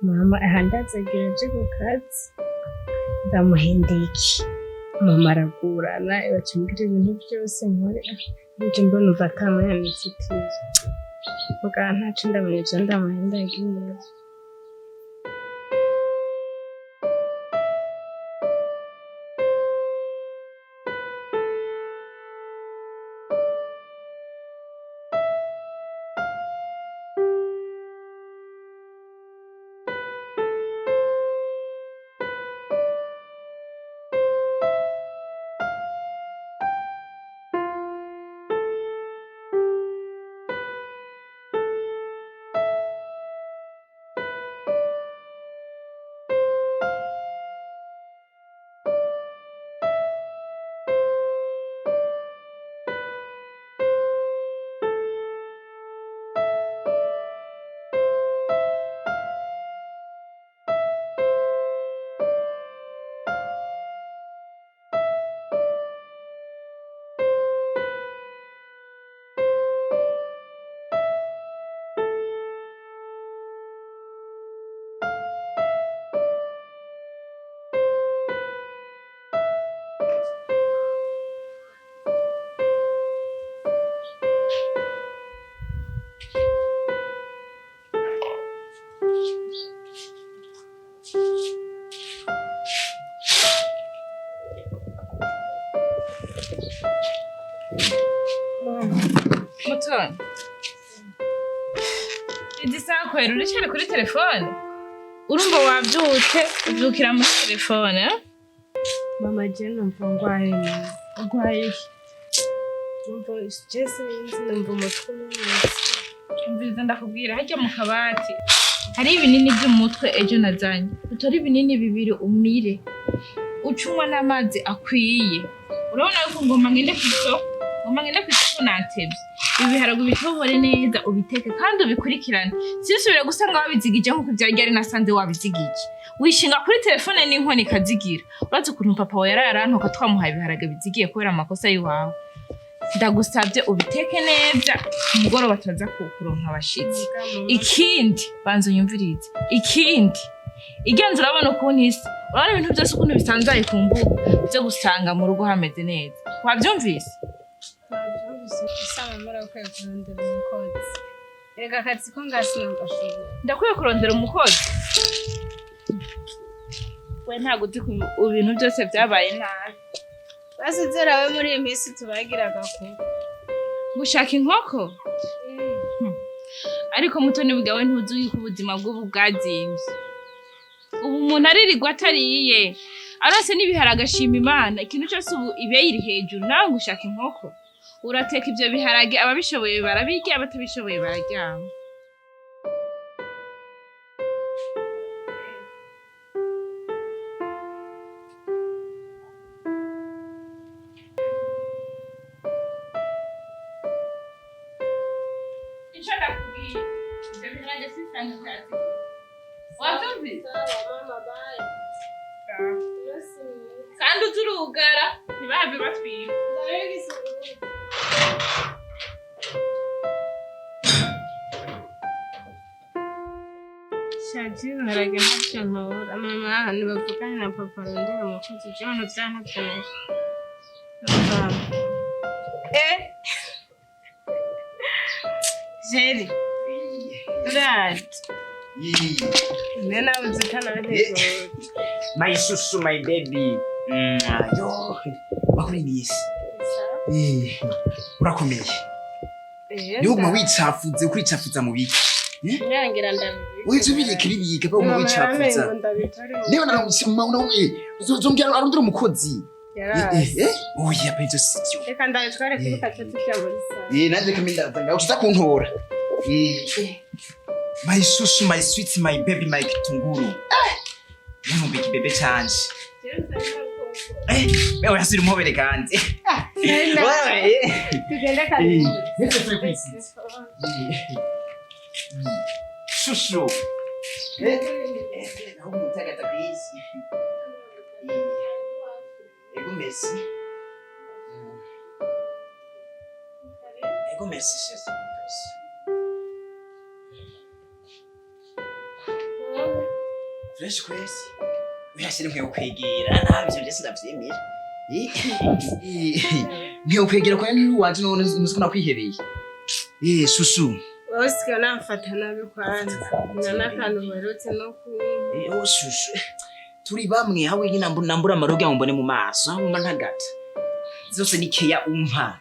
Mama ahandazagira aje ku kazi, ndamuhindeye iki? Mama aragurana, baca ibintu byose nkore, nje mbona uva ata mwanya nifitiye. Muga ntaco ndamenya ivyo ndamuhendagiye. Mutoni, izi saha kwera uracari kuri telefone? Urumva wavyutse uvyukira muri telefone, eh? Mama, je numva ngwaye mama. Urwaye iki? Numva je sinzi, numva umutwe umenetse. Umviriza ndakubwira, harya mu kabati hari ibinini vy'umutwe ejo nazanye. Utore ibinini bibiri umire, uce unywa n'amazi akwiye. Urabona yuko ngomba ngende kw'isoko, ngomba ngende kw'isoko natevye. Ibi biharage ubitobore neza, ubiteke kandi ubikurikirane. Sinsubire gusanga wabizigije nkuko ivya ryari nasanze wabizigije. Wishinga kuri telefone n'inkoni ikazigira. Urazi ukuntu papa wawe yaraye arantuka twamuhaye ibiharage bizigiye kubera amakosa y'iwawe. Ndagusavye ubiteke neza, ku mugoroba turaza kuronka abashitsi. Ikindi, banza unyumvirize. Ikindi, igenza urabona ukuntu isa. Urabona ibintu vyose ukuntu bisanzaye ku mbuga, vyo gusanga mu rugo hameze neza. Wavyumvise? Navyumvise, gusa mama arakwiye kurondera umukozi. Erega akazi ko ngasi nagashobora. Ndakwiye kurondera umukozi. We ntabwo uzi ko ibintu byose vyabaye nabi. Basi zerawe muri iyi minsi tubagira agakuru. Gushaka inkoko? Ariko Mutoni bwawe ntuzi yuko ubuzima bw'ubu bwazimvye. Ubu umuntu aririrwa atariye. Arose n'ibiharage ashima Imana. Ikintu cose ubu ibeyi iri hejuru, nawe ngo ushaka inkoko. Urateka ivyo biharage, ababishoboye barabirya, abatabishoboye bararyama. Ico ndakubwiye, ivyo biharage sisanzwe vyazigiye. Wavyumvise? Mama, bye. Kandi uze urugara, ntibahave batwiba. Shaje ibiharage ntavyo ntora. Mama, ntibavugane na papa arondera umukozi. Jewe ibintu vya ntavyo nora. Eh? Jeri. Uraje. Ne nabuze utanategura. My susu, my baby. Yo, bakuri imisi. Urakomeye. Niwe uguma wicafuze, ukwicafuza mu biki? Nyangira ndabibika. Uheze ubireka bibika, pa uguma wicafuza. Niba naramutse uzombwira arondera umukozi. Yarazi. Oya, pe ivyo sivyo. Reka ndabitware kuri kaca tujya muri sale. Nanje kamwe ndaza ngaho uza kuntora. My susu, my sweet, my baby, my kitunguru. Nkumbuye ikibebe canje. Wewe urasubira umuhobere kandi. Wewe. Tugende kare. Nese turi kwisi. Shushu. Naho umutagata kwisi. Ego merci. Ego merci shushu. Fresh kwesi. Uyashire nkwiye kukwegera ntabyo byose ndavyemera. Nkwiye kukwegera kwa nturi waje none nuziko nakwihebeye. Susu. Wowe usigaye unamfata nabi kwanza nta n'akantu uherutse no kumpa. Oh susu. Turi bamwe aho wenyine nambura amaroga ngo mbone mu maso aho mba ntagata. Zose ni keya umpa.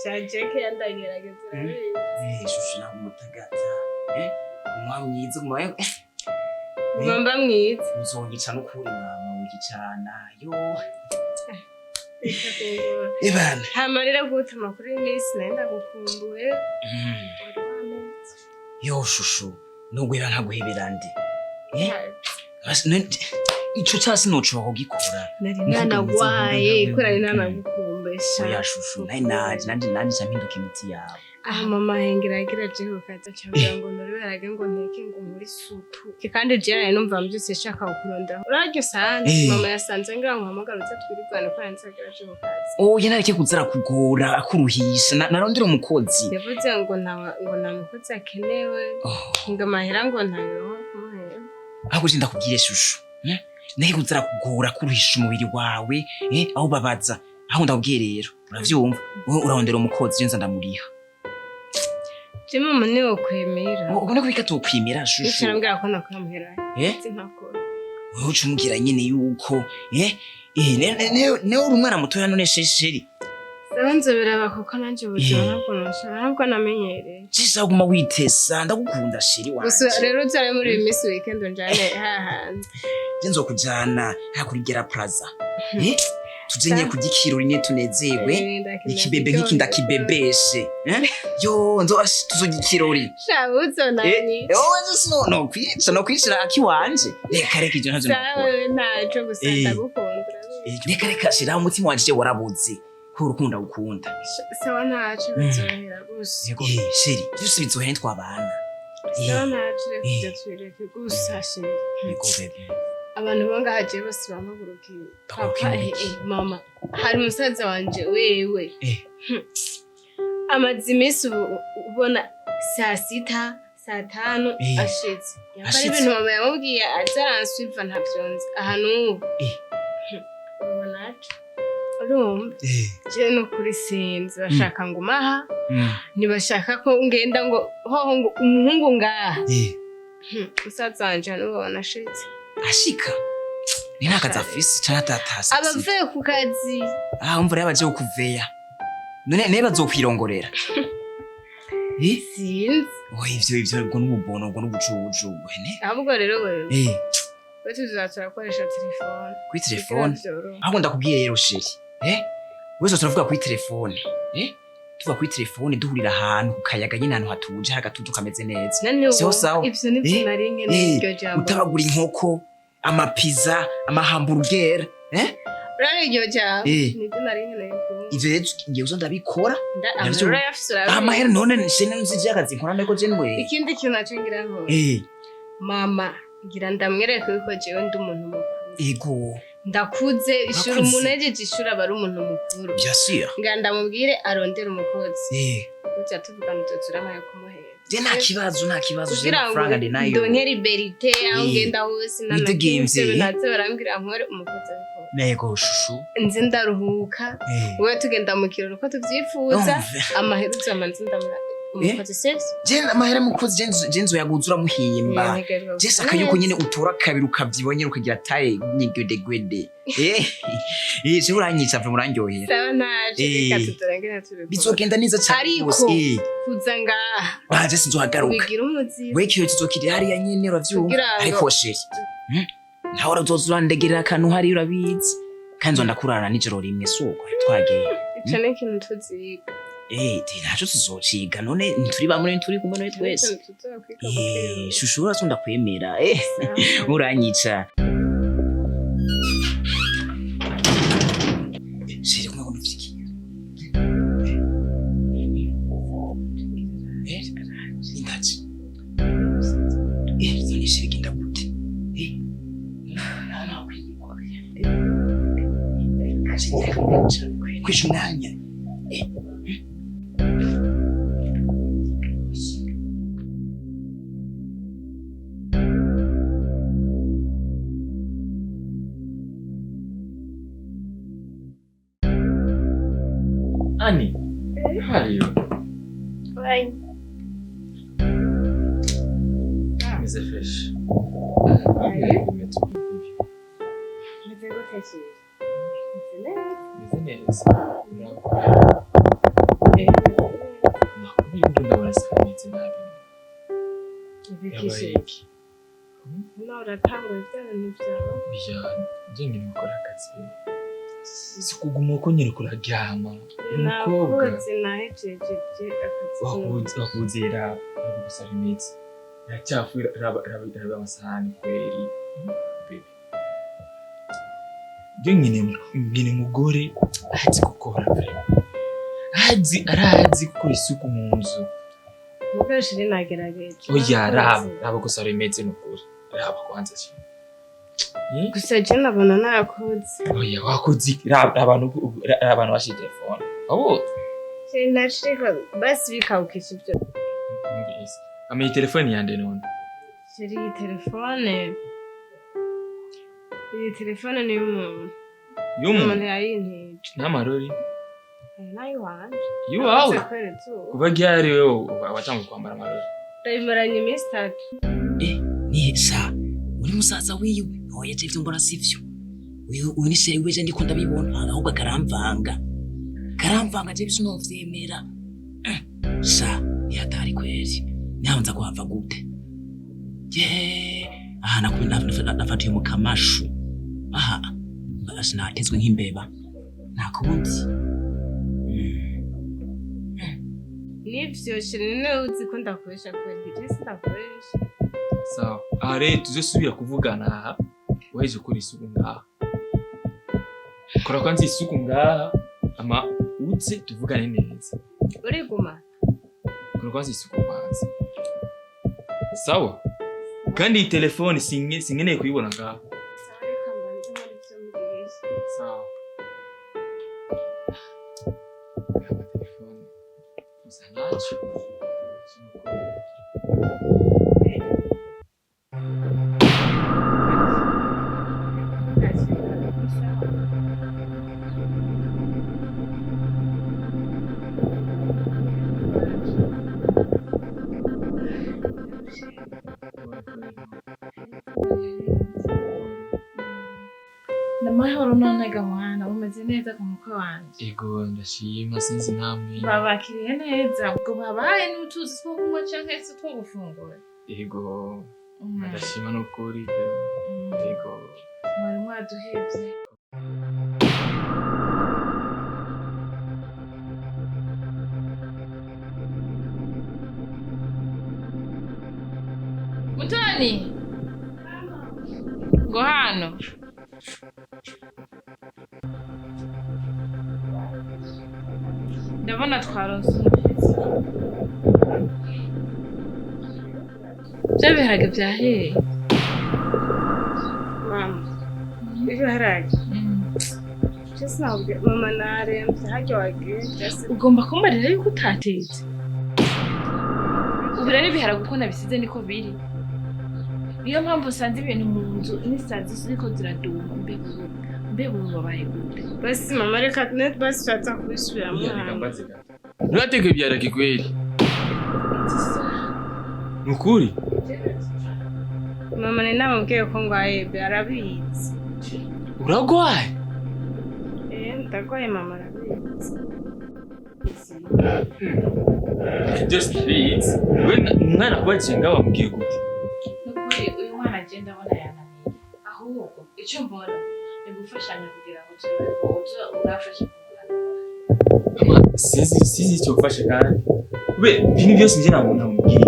Sha Jack yandagerageza urabizi. Susu naho umutagata. Umwa mwiza umwa Ugomba mwiza. Uzonyica n'ukuri mama wigicana. Yo. Reka kungora. Ebana. Hama rero gute amakuru y'iminsi nari ndagukumbuye. Wari wameze. Yo shushu nugwera nkaguhebera ndi. Ico casi nocoba kugikora. Nari Nkuko nanagwaye mwiza kubera nari nanagukumbuye sha. Oya shushu naye naje nanje mpinduka imiti yawe. Aha mama hengera agira aje ku kazi acambwira ngo noriberage ngo nteke ngo nkore isupu. Kandi jewe nari numva mbyutse nshaka kukurondera. Urarya usanze mama yasanze ngira ngo mpamagare uze twirirwane ko yanze agira aje ku kazi. Oya nareke kuza arakugora akuruhisha narondera umukozi. Yavuze ngo nta ngo nta mukozi akenewe ngo amahera ngo ntabironka kumuhera. Ahubwo je ndakubwire shushu. Nareke kuza arakugora akuruhisha umubiri wawe aho babaza. Aho ndakubwiye rero uravyumva wowe urarondera umukozi je nza ndamuriha. Je mama niwe kwemera. Ubona ko bikatokwimira shushu. Nicara mbwira ko nakora amahera. Sinkakora. Wewe uca umubwira nyene yuko ne uri umwana mutoya none shesheri. Sawa nzobiraba kuko nanje ubuzima ntabwo nashobora ntabwo namenyereye. Shisha guma witesa ndagukunda sheri wanje. Gusa rero uzare muri iyi minsi weekend unjane hahandi. Je nzokujana hakuri Gera Plaza. Tujenye kurya rimwe tunezerwe. Ikibebe nk'iki ndakibebeshe. Yo nzo tuzorya ikirori. Sha uzonanyica. No kwica no kwicira akiwanje. Reka reka ivyo ntavyo Sawa nokora. ntaco gusa ndagukunda. Reka reka shira umutima wanje warabuze. Ko urukundo ukunda. Sawa ntaco bizohera gusa. Sheri, byose bizohera ntitwabana. Sawa ntaco reka ivyo tubireke gusa sheri. Yego bebe. Abantu bo ngaha jewe bose bampagurukiye. Papa Bagurukiye. Mama hari umusaza wanje wewe. Amaze iminsi ubona saa 6 saa 5 ashitse. Yambara Ashitse. ibintu mama yamubwiye azaransuiva ntavyonzi. Aha n'ubu. Ubona ati urumva jewe nukuri sinzi bashaka ngo umaha ntibashaka ko ngenda ngo hoho ngo umuhungu ngaha. Umusaza wanje n'ubu abona ashitse. Ashika. Ni nakazi afise canke atatase. Abavuye ku kazi. Ah umva rero baje kukuveya. None ne bazokwirongorera. Sinzi. Oya ivyo ubwo n'ububono ubwo n'ubucucu ne? Ahubwo rero wewe. We tuzoza turakoresha telefone. Kuri telefone. Ahubwo ndakubwiye rero sheri. Wese turavuga kuri telefone. Tuva kuri telefone duhurira ahantu ku kayaga nyine ahantu hatuje hari agatutu kameze neza. Siho sawa. Ivyo nivyo nari nkeneye iryo jambo. Utabagura inkoko, amapiza, amahamburger, Urari iryo jambo. Nivyo nari nkeneye kumva. Ivyo rero ngiye uzo ndabikora. Amahera yafise urabizi. Amahera none nje nzi akazi nkora ndiko je nwe. Ikindi kintu naco ngira ngo. Mama ngira ndamwereke yuko jewe ndi umuntu mukuru. Ego. Ndakuze ishuri umuntu yejeje ishuri aba ari umuntu mukuru. Bien sûr. Ngira ndamubwire arondere umukozi. Uza tuvugana uzoza urampaye kumuhera. Je nta kibazo je amafaranga ndi nayo. Ndonke liberté aho ngenda hose Widegemvye. naze barambwira nkore umukozi abikora. Yego shushu. Nze ndaruhuka. Wewe tugenda mu kirori uko tuvyifuza. Amahera uzomanze ndamuha umukozi sivyo? Je amahera mukozi je nzoyaguza uramuhimba. Je saka yuko nyene utora kabiri ukavyibonye ukagira taye nyigwedegwede. Je uranyica mve murandyohera. Sawa ntaje reka tutorangire tubikora. Bizogenda neza cyane Ariko kuza ngaha. Ah je sinzohagaruka. Bigira umuzigo. We kiyo tuzokiri hariya nyene uravyumva. Ariko sheri. Nawe urazoza urandegerera akantu hariya urabizi. Kandi nzo ndakurana nijoro rimwe suko twagiye. Ico ni ikintu tuziga. Ntaco tuzociga none ntituri bamwe ntituri kumwe none twese. Shushu urasunda kwemera. Uranyica. Sheri kumwe kunufikiye. Indaci. None sheri genda gute? Kwisha umwanya. Honey, how are you? Bye. Meze fresh. Meze gute chéri? Meze neza. Meze neza. Nakubwiye ngo ndabona meze nabi. Meze Yabaye chéri. iki? Nawe uratangura bya bintu byawe. Oya, nje ngene gukora akazi. Si kuguma uko nyine kuraryama. Umukobwa Nakoze nahejeje akazi. wakuzera ntabwo gusa bimeze. Iracyafuye raba raba raba amasahani kweri. Bebe. Nje ngene mugore azi gukora vraiment. Azi arazi gukora isuku mu nzu. Mugabo chéri nagerageje. Oya raba raba gusa bimeze nukuri. Raba kwanza shi. Gusa je nabona nakoze. Oya wakoze iki? Raba abantu raba abantu bashize telefone. Abo Chéri nashika basi bikawukisha ibyo. mbese. Amenye telefone yande none. Chéri iyi telefone. Iyi telefone ni y'umuntu. Yumu Umuntu yayintije. n'amarori. Aya nayo iwanje. Yuwawe. Nakoze kubera izuba. Kuva ryari wewe watanguye kwambara amarori? Ndabimaranye iminsi itatu. Ni sha uri musaza wiwe oya je ivyo mbona sivyo uyu ni chéri weje ndiko ndabibona ahubwo karamvanga karamvanga je sinovyemera. Sha ni hatari kweli nihanza kuhava gute ye aha nafatiye mu kamashu aha sinatezwe nk'imbeba ntakundi. Nivyo chéri none uzi ko ndakoresha kweli je sindakoresha. Sawa. Aha rero tuzosubira kuvugana aha. Waheje gukora isuku ngaha. Kora kwanza isuku ngaha ama uze tuvugane neza. Uriguma. Kora kwanza isuku kwanza. Sawa? Kandi iyi telefone sinkeneye kuyibona ngaha. Sawa reka mbanze nkore ivyo mbwiye. Sawa. Telefone. Gusa naco. Namahoro none ga mwana umeze neza ku mukwe wanje. Ego ndashima sinzi namwe. Babakiriye neza ubwo babahaye n'utuzi two kunywa canke se two gufungura. Ego ndashima n'ukuri. Ego. Mwari mwaduhevye. Mutoni ngo hano. Ndabona twaronse umushitsi. Vya biharage vyahiye. Mama. Ibiharage. Je sinakubwiye mama naremvye harya wagiye. Ugomba kumbarira yuko utatetse. Ubu rero ibiharage uko nabisize niko biri. Niyo mpamvu usanze ibintu mu nzu n'isazi ziriko ziraduma mbe ubu babaye gute? Basi mama reka net basi turaza kubisubiramo Iya, reka hanyuma. mbaze gato. Nturateka ibiharage kweli? Nukuri? Mama ni namubwiye ko ngwaye be arabizi. Uragwaye? Ndagwaye mama arabizi. Just please. We umwana kubaciye ngaho wamubwiye gute? Nukuri uyu mwana je ndabona yananiye. Ahubwo ico mbona ni gufashanya kugira ngo turabe ko uza urafasha kumuhanura. Ama sinzi icyo mfashe kandi. Ube ibintu byose njye ntabwo namubwiye.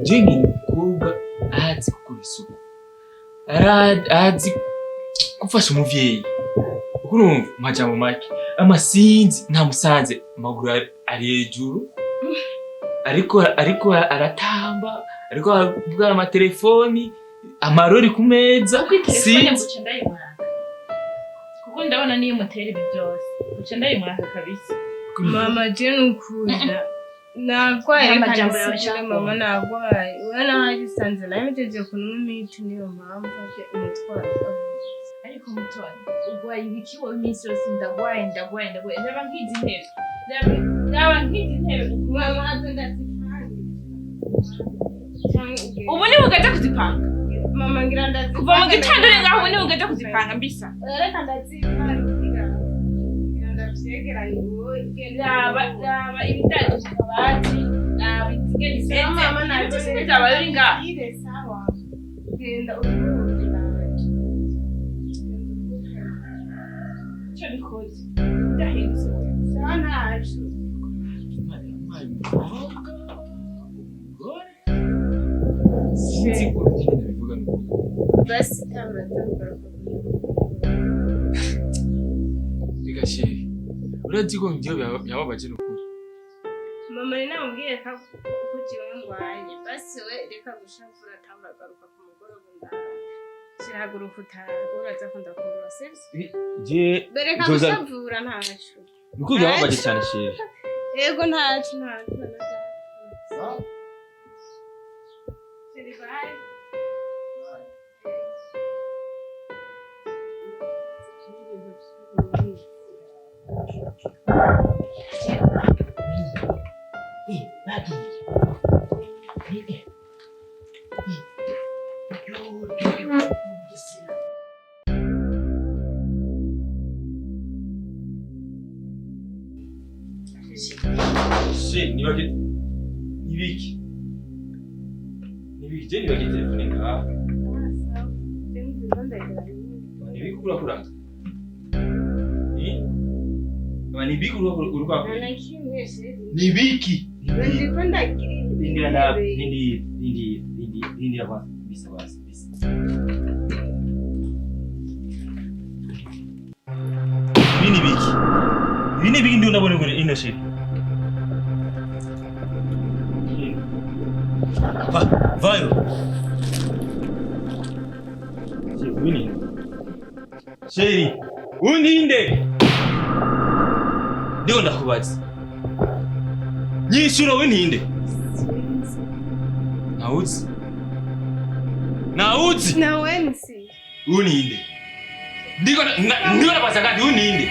Njye nkiri umukobwa azi gukora isuku. Azi gufasha umuvyeyi. Urumva amajambo make. Ama sinzi namusanze amaguru ari hejuru. Ariko aratamba, ariko avugana amatelefoni, amarori ku meza. Kuko itelefone Sinzi. nguca ndayimwaka. Kuko ndabona niyo umutera ibi byose. Nguca ndayimwaka kabisa. Mama je nukuri. Nagwaye Nta reka majambo yawe nisigure nshaka mama kumva. nagwaye. Wewe naho wagisanze nawe mpejeje kunywa imiti niyo mpamvu aje umutwaro. Ariko mutoni, ugwaye ibiki wowe iminsi yose? Ndagwaye, ndagwaye, ndagwaye. Raba nk'izi ntebe. Raba nk'izi ntebe. Mama, hazo ndazipange. Canke ugende. Ubu ni bugeze kuzipanga. Mama, ngira ndazipange. Kuva mu gitondo uri ngaho, ubu ni bugeze kuzipanga mbisa. Reka ndazipange. Ngira ndavyegeranye, wowe ugende. Raba, raba ibidaje mu kabati. Raba izigenda Sawa, isenze. mama, Ibyo byose byabaye uri ngaho. Ire, sawa. Genda uruhuke nawe. Icyo bikoze ndahindutse. Sawa, ntaco. Imana yampaye umukobwa, umugore. Sinzi ukuntu nyine ndabivuga n'ukuri. Basi tambura, tambura. Reka chéri, urazi ko njyewe byababaje n'ukuri. Mama, ni namubwiye ko uko jewe ngwaye. Basi we reka gushavura, tambura, garuka ku mugoroba ndaha. Shirahaguruka utaha, uraza ko ndakubura, sivyo? Je Bereka gushavura, ntaco. Nuko byababaje cyane, chéri. Ego, ntaco, ntaco, ntaco. Chéri, bye. Bagiye. Yo, yo, yo, Bugesera. She nibage nibiki nibiki, je nibage telefone ngaha. Nibiki urakura? Eh? Aba nibiki urakura? Nibiki? Ndiko ndagira Lindira na lindira, lindira, lindira, lindira kwanza bisa basi bisa. Ibi ni biki? Ibi ni biki? Ndio ndabona ngo ino shit. Va, vayo. Sheri, uyu ni chéri, uyu ninde? Ndio ndakubaza. Nyishura, uyu ninde? Nawuzi. Nawuzi. Nawe nzi. Uyu ninde? Ndiko ndiko nabaza kandi uyu ninde?